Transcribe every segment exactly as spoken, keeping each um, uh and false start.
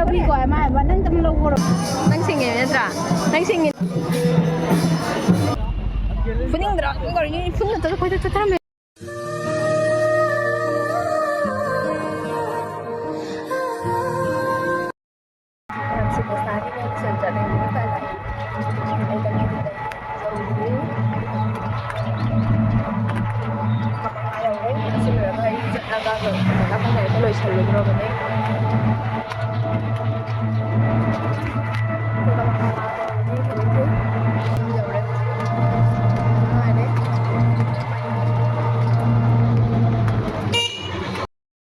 ꯀꯣ ꯃꯥ ꯍꯥꯏꯕ ꯅꯪ ꯇꯝ ꯂꯧꯈ꯭ꯔꯣ꯫ ꯅꯪ ꯁꯤꯡꯉꯦ ꯅꯠꯇ꯭ꯔꯥ? ꯅꯪ ꯁꯤꯡꯉꯦ꯫ ꯐꯨꯅꯤꯡꯗ꯭ꯔꯥ? ꯒꯥꯔꯤ ꯐꯨꯟꯅ ꯇꯧꯔ ꯀꯣꯏꯆꯠ ꯆꯠꯊꯔꯝꯃꯦ꯫ ꯂꯣꯏꯁꯜꯂꯨꯗ꯭ꯔꯣꯕꯅꯦ꯫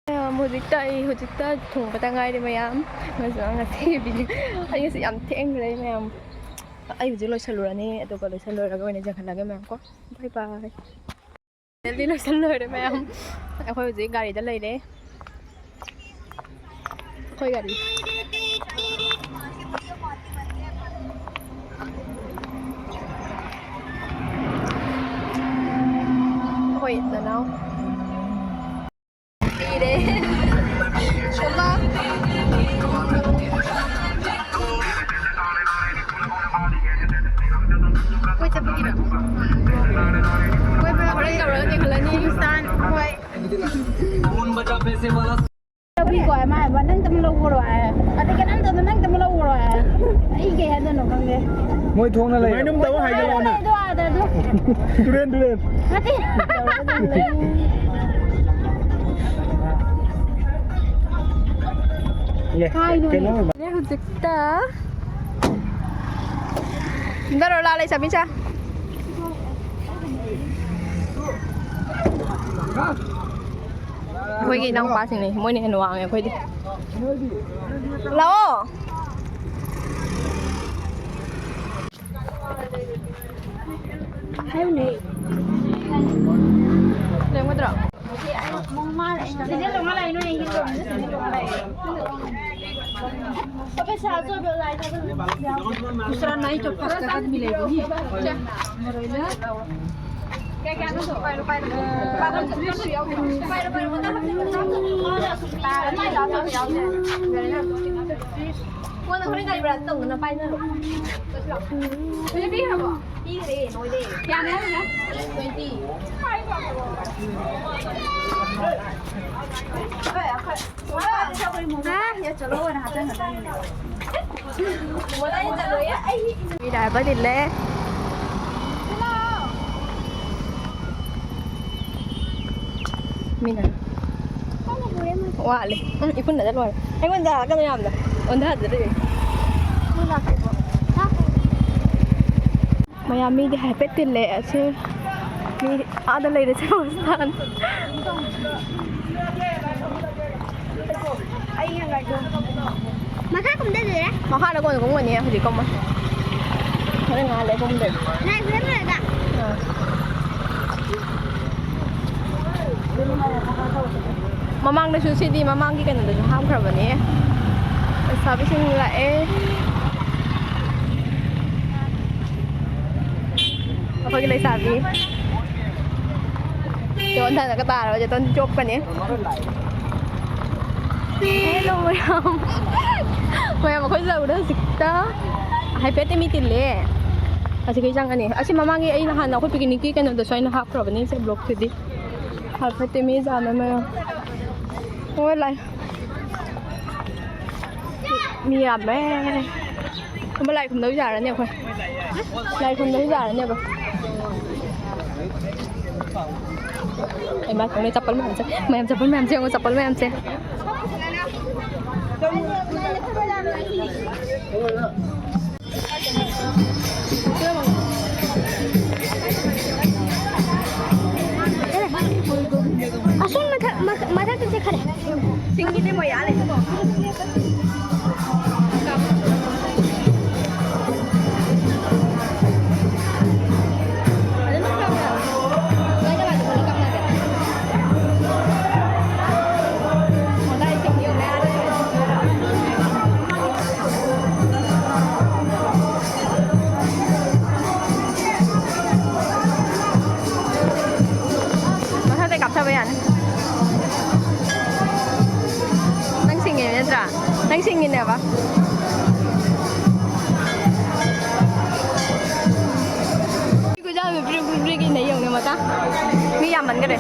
ꯃꯌꯥꯝ, ꯍꯧꯖꯤꯛꯇ ꯑꯩ ꯍꯧꯖꯤꯛꯇ ꯊꯨꯡꯕꯇ ꯉꯥꯏꯔꯤ ꯃꯌꯥꯝ꯫ ꯉꯁꯤ, ꯉꯁꯤ video, ꯑꯩ ꯉꯁꯤ ꯌꯥꯝ ꯊꯦꯡꯈ꯭ꯔꯦ ꯃꯌꯥꯝ꯫ ꯑꯩ ꯍꯧꯖꯤꯛ ꯂꯣꯏꯁꯜꯂꯨꯔꯅꯤ, ꯑꯗꯨꯒ ꯂꯣꯏꯁꯜꯂꯨꯔꯒ ꯑꯣꯏꯅ ꯌꯦꯡꯍꯜꯂꯒꯦ ꯃꯌꯥꯝ ꯀꯣ꯫ Bye bye꯫ Finally ꯂꯣꯏꯁꯜ ꯂꯣꯏꯔꯦ ꯃꯌꯥꯝ꯫ ꯑꯩꯈꯣꯏ ꯍꯧꯖꯤꯛ ꯒꯥꯔꯤꯗ ꯂꯩꯔꯦ꯫ ꯑꯩꯈꯣꯏ ꯒꯥꯔꯤ꯫ ꯑꯩꯈꯣꯏ ꯅꯅꯥꯎ꯫ ꯄꯤꯔꯦ꯫ ꯊꯣꯛꯂꯛ꯫ ꯀꯣꯏ ꯆꯠꯄꯒꯤꯔꯣ? ꯀꯣꯏꯕ ꯍꯣꯔꯦꯟ ꯇꯧꯔꯒ ꯌꯦꯡꯍꯜꯂꯅꯤ꯫ ꯈꯣꯡꯁꯥꯟ, ꯍꯣꯏ꯫ ꯂꯧꯕꯤꯀꯣ ꯍꯥꯏ, ꯃꯥ ꯍꯥꯏꯕ, "ꯅꯪ ꯇꯝ ꯂꯧꯈ꯭ꯔꯣ" ꯍꯥꯏ꯫ ꯑꯗꯩ ꯀꯅꯥꯝꯇꯗ "ꯅꯪ ꯇꯝ ꯂꯧꯈ꯭ꯔꯣ" ꯍꯥꯏ꯫ ꯑꯩ ꯀꯩ ꯍꯥꯏꯗꯣꯏꯅꯣ ꯈꯪꯗꯦ꯫ ꯃꯣꯏ ꯊꯣꯡꯅ ꯂꯩ꯫ ꯑꯗꯨꯝ ꯇꯧ ꯍꯥꯏꯒꯠꯂꯛꯑꯣꯅ꯫ ꯑꯗꯣ ꯑꯥꯗ ꯑꯗꯨ꯫ ꯇꯨꯔꯦꯟ, ꯇꯨꯔꯦꯟ꯫ ꯅꯠꯇꯦ꯫ ꯑꯦ, ꯀꯥꯏꯅꯣ? ꯀꯩꯅꯣ ꯑꯣꯏꯕ꯫ ꯍꯧꯖꯤꯛꯇ꯫ ꯗꯔꯣ ꯂꯥ ꯂꯩ ꯆꯥꯃꯤꯟꯁꯦ꯫ ꯑꯩꯈꯣꯏꯒꯤ ꯏꯅꯥꯎꯄꯥꯁꯤꯡꯅꯦ, ꯃꯣꯏꯅ ꯍꯦꯟꯅ ꯋꯥꯡꯉꯦ ꯑꯩꯈꯣꯏꯗꯤ꯫ ꯂꯥꯛꯑꯣ꯫ ꯍꯥꯏꯌꯨꯅꯦ꯫ ꯂꯦꯝꯒꯗ꯭ꯔꯣ? दूसरा नहीं तो पाँच टका मिलेगी। क्या क्या दो? पाँच रुपये। ꯀꯣꯟꯅ ꯍꯣꯔꯦꯟ ꯒꯥꯔꯤ ꯚꯔꯥ ꯇꯧꯗꯅ ꯄꯥꯏꯅꯔꯣ꯫ ꯆꯠꯁꯤ ꯂꯥꯛꯑꯣ꯫ ꯍꯧꯖꯤꯛ ꯄꯤꯈ꯭ꯔꯕꯣ? ꯄꯤꯈ꯭ꯔꯦ, ꯂꯣꯏꯔꯦ꯫ ꯀꯌꯥꯅꯣ ꯍꯥꯏꯔꯤꯅꯣ? ꯇ꯭ꯋꯦꯟꯇꯤ꯫ ꯍꯣꯏ, ꯑꯩꯈꯣꯏ, ꯃꯃꯥꯗꯤ ꯆꯠꯂꯣꯅ ꯍꯥꯞꯆꯟꯒꯗꯕꯅꯤꯅꯦ꯫ ꯃꯃꯥꯗꯤ ꯆꯠꯂꯣꯌꯦ, ꯑꯩ ꯃꯤ ꯂꯥꯛꯄ ꯇꯤꯜꯂꯦ꯫ ꯃꯤꯅ ꯋꯥꯠꯂꯦ꯫ ꯎꯝ, ꯏꯐꯨꯟꯗ ꯂꯣꯏꯔꯦ꯫ ꯑꯩꯉꯣꯟꯗ ꯀꯩꯅꯣ ꯌꯥꯝꯅ ꯑꯣꯟꯊꯍꯟꯗ꯭ꯔꯤ꯫ ꯃꯌꯥꯝ ꯃꯤꯗꯤ ꯍꯥꯏꯐꯦꯠ ꯇꯤꯜꯂꯦ꯫ ꯑꯁꯤ ꯃꯤ ꯑꯥꯗ ꯂꯩꯔꯦ, ꯁꯦꯕꯥꯁꯇꯥꯟ꯫ ꯃꯈꯥ ꯀꯨꯝꯊꯗꯣꯏꯔꯥ? ꯃꯈꯥꯗ ꯀꯣꯟꯅ ꯀꯨꯝꯒꯅꯤ, ꯍꯧꯖꯤꯛ ꯀꯨꯝꯃꯣꯏ꯫ ꯍꯣꯔꯦꯟ ꯉꯥꯏꯍꯥꯛ ꯂꯩ ꯀꯨꯝꯗꯣꯏꯅꯤ꯫ ꯂꯥꯏ ꯈꯨꯔꯨꯝ ꯂꯣꯏꯔꯒ? ꯑꯥ꯫ ꯃꯃꯥꯡꯗꯁꯨ, ꯁꯤꯗꯤ ꯃꯃꯥꯡꯒꯤ ꯀꯩꯅꯣꯗꯁꯨ ꯍꯥꯞꯈ꯭ꯔꯕꯅꯦ꯫ ꯂꯩꯁꯥꯕꯤꯁꯤꯡ ꯂꯥꯛꯑꯦ꯫ ꯑꯩꯈꯣꯏꯒꯤ ꯂꯩꯁꯥꯕꯤ꯫ ꯆꯦ ꯑꯣꯟꯊꯔꯒ ꯇꯥꯔꯕ ꯆꯦꯇꯣꯟ ꯆꯣꯞꯀꯅꯤ꯫ ꯍꯦꯜꯂꯣ ꯃꯌꯥꯝ꯫ ꯃꯌꯥꯝ ꯑꯩꯈꯣꯏ ꯂꯧꯗ ꯍꯧꯖꯤꯛꯇ ꯍꯥꯏꯐꯦꯠꯇꯤ ꯃꯤ ꯇꯤꯜꯂꯦ꯫ ꯑꯁꯤ ꯀꯩ ꯆꯪꯉꯅꯤ? ꯑꯁꯤ ꯃꯃꯥꯡꯒꯤ ꯑꯩ ꯅꯍꯥꯟ ꯑꯩꯈꯣꯏ ꯄꯤꯀꯤꯅꯤꯛꯀꯤ ꯀꯩꯅꯣꯗꯁꯨ ꯑꯩꯅ ꯍꯥꯞꯈ꯭ꯔꯕꯅꯤ ꯁꯤ ꯕ꯭ꯂꯣꯛꯁꯤꯗꯤ꯫ ꯍꯥꯏꯐꯦꯠꯇꯤ ꯃꯤ ꯌꯥꯝꯃꯦ ꯃꯌꯥꯝ꯫ ꯍꯣꯏ ꯂꯥꯏ꯫ ꯃꯤ ꯌꯥꯝꯃꯦ꯫ ꯈꯨꯝꯕ ꯂꯥꯏ ꯈꯨꯝꯗꯧ ꯌꯥꯔꯅꯤ ꯑꯩꯈꯣꯏ꯫ ꯂꯥꯏ ꯈꯨꯝꯗꯧ ꯌꯥꯔꯅꯦꯕ꯫ ꯑꯩ ꯃꯥ ꯇꯧꯅꯦ ꯆꯄꯜ ꯃꯌꯥꯝꯁꯦ꯫ ꯃꯌꯥꯝ ꯆꯄꯜ ꯃꯌꯥꯝꯁꯦ ꯌꯦꯡꯉꯣ, ꯆꯄꯜ ꯃꯌꯥꯝꯁꯦ꯫ ꯑꯁꯣꯝ ꯃꯊꯛ, ꯃꯊꯛ, ꯃꯊꯛꯇ ꯆꯠꯈ꯭ꯔꯦ꯫ ꯁꯤꯡꯒꯤꯗꯤ ꯃꯣꯏ ꯑꯥ ꯂꯩ꯫ ꯃꯊꯛꯇꯩ ꯀꯥꯞꯊꯕ ꯌꯥꯅꯤ꯫ ꯅꯦꯕ꯫ ꯑꯩꯈꯣꯏ ꯖꯥꯝꯁꯦ ꯕ꯭ꯔꯤꯛ ꯕ꯭ꯔꯤꯛ ꯕ꯭ꯔꯤꯛ ꯏꯟꯅ ꯌꯦꯡꯉꯨꯅꯦ ꯃꯆꯥ꯫ ꯃꯤ ꯌꯥꯝꯃꯟꯈꯔꯦ꯫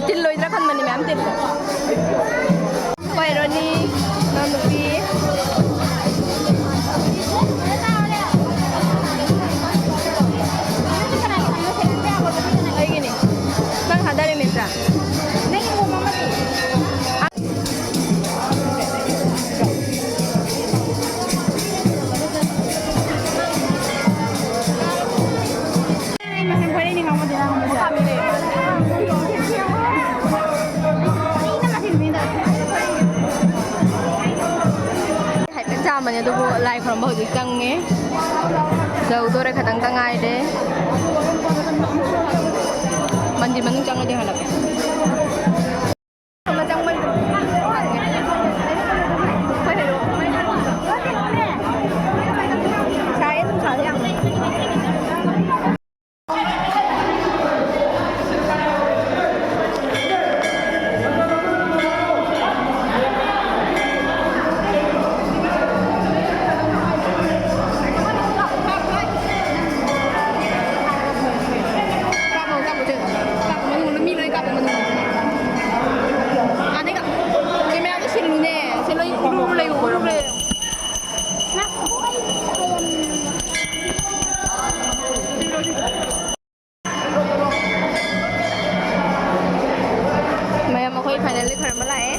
ꯇꯤꯜꯂꯣꯏꯗ꯭ꯔꯥ ꯈꯟꯕꯅꯤ, ꯃꯌꯥꯝ ꯇꯤꯜꯂꯦ꯫ ꯑꯩꯈꯣꯏ ꯔꯣꯅꯤ, ꯏꯅꯥꯎꯅꯨꯄꯤ꯫ ꯑꯩꯒꯤꯅꯤ꯫ ꯅꯪ ꯊꯥꯗꯔꯦ ꯃꯤꯟꯇ꯭ꯔꯥ꯫ ꯍꯥꯏꯐꯦꯠ ꯆꯥꯝꯕꯅꯦ, ꯑꯗꯨꯕꯨ ꯂꯥꯏ ꯈꯨꯔꯨꯝꯕ ꯍꯧꯖꯤꯛ ꯆꯪꯉꯦ꯫ ꯌꯧꯗꯣꯔꯦ, ꯈꯇꯪꯇ ꯉꯥꯏꯔꯦ꯫ ꯃꯟꯗꯤꯔ ꯃꯅꯨꯡ ꯆꯪꯉꯗꯤ ꯍꯜꯂꯛꯀꯦ꯫ ꯀꯥꯞꯄꯣ, ꯀꯥꯞꯄꯣ, ꯆꯦ꯫ ꯀꯥꯞꯄꯣ, ꯃꯅꯨꯡ, ꯃꯤ ꯂꯣꯏ ꯀꯥꯞꯄꯣ, ꯃꯅꯨꯡ꯫ ꯑꯥꯗꯩ ꯀꯥꯞꯄꯣ꯫ ꯀꯦꯃꯦꯔꯥꯗꯣ ꯁꯤꯜꯂꯨꯅꯦ꯫ ꯁꯤ ꯂꯣꯏ ꯎꯔꯨ ꯂꯩꯌꯨ, ꯎꯔꯨ ꯂꯩꯌꯨ꯫ ꯃꯌꯥꯝ, ꯑꯩꯈꯣꯏ finally ꯈꯣꯏꯔꯝꯕ ꯂꯥꯛꯑꯦ꯫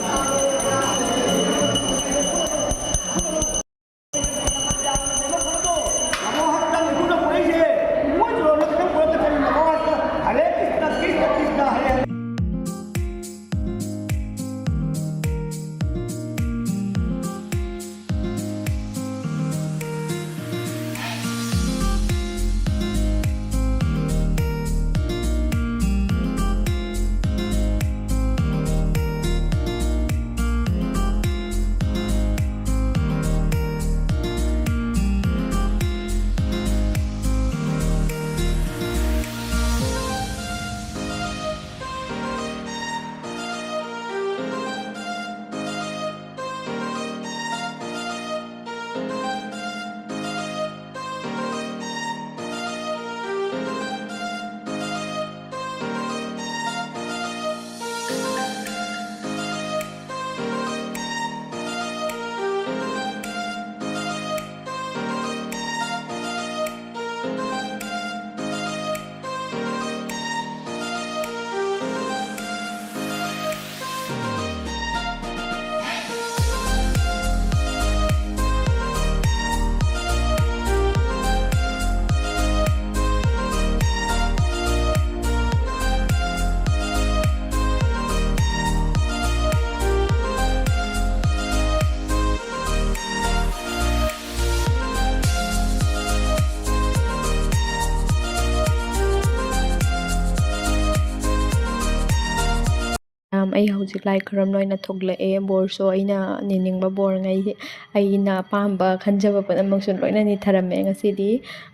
ꯑꯩ ꯍꯧꯖꯤꯛ ꯂꯥꯏ ꯈꯨꯔꯨꯝ ꯂꯣꯏꯅ ꯊꯣꯛꯂꯛꯑꯦ꯫ ꯕꯣꯔꯁꯨ ꯑꯩꯅ ꯅꯤꯅꯤꯡꯕ ꯕꯣꯔꯉꯩ, ꯑꯩꯅ ꯑꯄꯥꯝꯕ ꯈꯟꯖꯕ ꯄꯨꯝꯅꯃꯛꯁꯨ ꯂꯣꯏꯅ ꯅꯤꯊꯔꯝꯃꯦ ꯉꯁꯤꯗꯤ꯫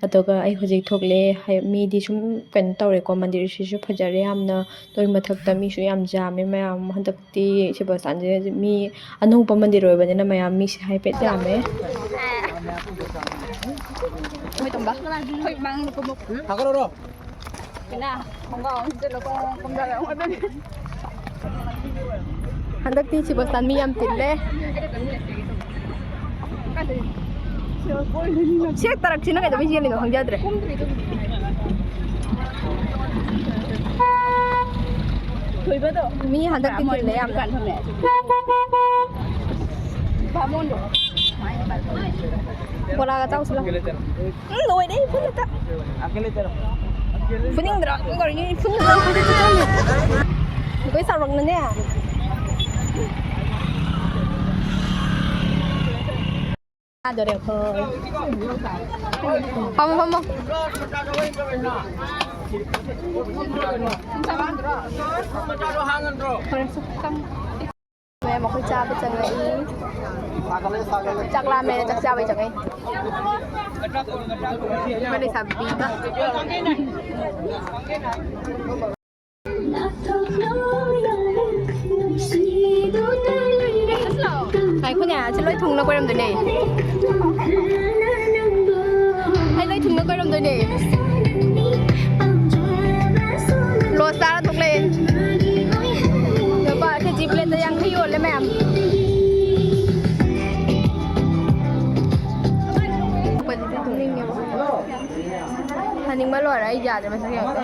ꯑꯗꯨꯒ ꯑꯩ ꯍꯧꯖꯤꯛ ꯊꯣꯛꯂꯛꯑꯦ꯫ ꯍꯥꯏ-, ꯃꯤꯗꯤ ꯁꯨꯝ ꯀꯩꯅꯣ ꯇꯧꯔꯦꯀꯣ, ꯃꯟꯗꯤꯔꯁꯤꯁꯨ ꯐꯖꯔꯦ ꯌꯥꯝꯅ꯫ ꯑꯗꯨꯒꯤ ꯃꯊꯛꯇ ꯃꯤꯁꯨ ꯌꯥꯝ ꯌꯥꯝꯃꯦ ꯃꯌꯥꯝ꯫ ꯍꯟꯗꯛꯇꯤ ꯁꯦꯕꯥꯁꯇꯥꯟꯁꯦ ꯃꯤ ꯑꯅꯧꯕ ꯃꯟꯗꯤꯔ ꯑꯣꯏꯕꯅꯤꯅ ꯃꯌꯥꯝ ꯃꯤꯁꯦ ꯍꯥꯏꯐꯦꯠ ꯌꯥꯝꯃꯦ꯫ ꯍꯟꯗꯛꯇꯤ ꯁꯦꯕꯥꯁꯇꯥꯟ ꯃꯤ ꯌꯥꯝ ꯇꯤꯜꯂꯦ꯫ ꯁꯤ ꯇꯔꯛꯁꯤꯅ ꯀꯩꯗꯧꯕꯩ ꯆꯦꯜꯂꯤꯅꯣ ꯈꯪꯖꯗ꯭ꯔꯦ꯫ ꯃꯤ ꯍꯟꯗꯛꯇꯤ ꯇꯤꯜꯂꯦ ꯌꯥꯝꯅ꯫ ꯕꯣꯔꯥꯒ ꯆꯥꯎꯁꯤ ꯂꯥꯎ꯫ ꯎꯝ, ꯂꯣꯏꯔꯦ, ꯐꯨꯜꯂꯦ꯫ ꯐꯨꯅꯤꯡꯗ꯭ꯔꯣ? ꯀꯔꯤꯒꯤ ꯐꯨꯅꯤꯡꯗ꯭ꯔꯣ? ꯑꯩꯈꯣꯏ ꯆꯥꯎꯔꯛꯅꯅꯦ꯫ ꯆꯥꯗꯣꯔꯦ ꯑꯩꯈꯣꯏ꯫ ꯐꯝꯃꯣ, ꯐꯝꯃꯣ꯫ ꯃꯌꯥꯝ ꯑꯩꯈꯣꯏ ꯆꯥꯕ ꯆꯪꯉꯛꯏ꯫ ꯆꯥꯛ ꯂꯥꯝꯃꯦꯅ ꯆꯥꯛ ꯆꯥꯕꯩ ꯆꯪꯉꯛꯏ꯫ ꯑꯩꯈꯣꯏ ꯂꯩꯁꯥꯕꯤꯒ꯫ ꯉꯥꯏꯈꯣꯅꯦ, ꯑꯁꯤ ꯂꯣꯏ ꯊꯨꯡꯅ ꯀꯣꯏꯔꯝꯗꯣꯏꯅꯦ꯫ ꯑꯩ ꯂꯣꯏ ꯊꯨꯡꯅ ꯀꯣꯏꯔꯝꯗꯣꯏꯅꯦ꯫ ꯂꯣꯁ ꯆꯥꯔ ꯊꯣꯛꯂꯛꯑꯦ꯫ ꯂꯨꯄꯥ ꯀꯦꯖꯤ ꯄ꯭ꯂꯦꯠꯇ ꯌꯥꯡꯈꯩ ꯌꯣꯜꯂꯦ ꯃꯌꯥꯝ꯫ ꯍꯅꯤꯡꯕ ꯂꯣꯏꯔꯦ, ꯑꯩ ꯌꯥꯗ꯭ꯔꯦ ꯃꯁꯛ ꯌꯦꯡꯉꯛꯇꯦ꯫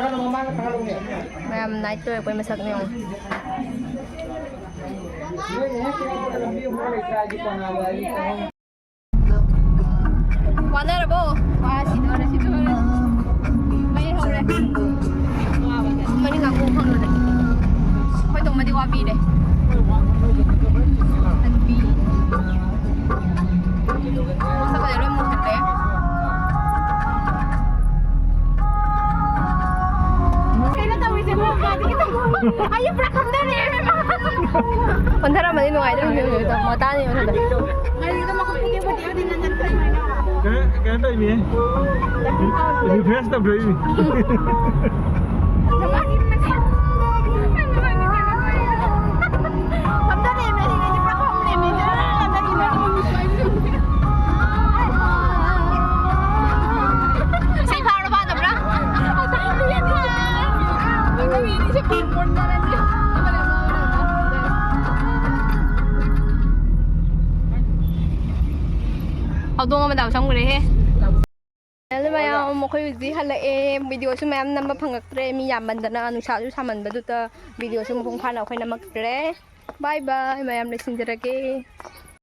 ꯃꯌꯥꯝ ꯅꯥꯏꯠ ꯂꯣꯏꯔꯛꯄꯩ ꯃꯁꯛꯅꯦ ꯌꯦꯡꯉꯣ꯫ ꯋꯥꯅꯔꯕꯣ? ꯋꯥ ꯁꯤꯗꯣꯔꯦ, ꯁꯤꯗꯣꯔꯦ꯫ ꯃꯩ ꯍꯧꯔꯦ꯫ ꯃꯅꯤꯡ ꯉꯥꯛꯄ ꯐꯪꯗ꯭ꯔꯦ꯫ ꯑꯩꯈꯣꯏ ꯇꯣꯡꯕꯗꯤ ꯋꯥꯕꯤꯔꯦ꯫ ꯍꯟꯕꯤ꯫ ꯃꯁꯛꯀꯁꯦ ꯂꯣꯏ ꯃꯨꯁꯤꯜꯂꯦ꯫ ꯀꯩꯅꯣ ꯇꯧꯔꯤꯁꯦ? ꯑꯩ ꯄꯨꯔꯥ ꯈꯪꯗꯔꯦ꯫ ꯃꯇꯥꯅꯤ ꯃꯊꯟꯇ꯫ ꯀꯩꯅꯣ ꯇꯧꯔꯤꯅꯦ꯫ ꯔꯤꯐ꯭ꯔꯦꯁ ꯇꯧꯗꯣꯏꯅꯤ꯫ ꯁꯤ ꯐꯥꯎꯔ ꯐꯥꯗꯕ꯭ꯔꯥ? ꯍꯧꯗꯣꯡ ꯑꯃ ꯗꯥꯎ ꯆꯪꯈ꯭ꯔꯦꯍꯦ꯫ ꯍꯦꯜꯂꯣ ꯃꯌꯥꯝ, ꯑꯩꯈꯣꯏ ꯍꯧꯖꯤꯛ ꯍꯜꯂꯛꯑꯦ꯫ ꯚꯤꯗꯤꯑꯣꯁꯨ ꯃꯌꯥꯝ ꯅꯝꯕ ꯐꯪꯉꯛꯇ꯭ꯔꯦ, ꯃꯤ ꯌꯥꯝꯃꯟꯗꯅ, ꯅꯨꯡꯁꯥꯁꯨ ꯁꯥꯃꯟꯕꯗꯨꯗ ꯚꯤꯗꯤꯑꯣꯁꯨ ꯃꯄꯨꯡ ꯐꯥꯅ ꯑꯩꯈꯣꯏ ꯅꯝꯃꯛꯇ꯭ꯔꯦ꯫ ꯕꯥꯏ ꯕꯥꯏ ꯃꯌꯥꯝ, ꯂꯣꯏꯁꯤꯟꯖꯔꯒꯦ꯫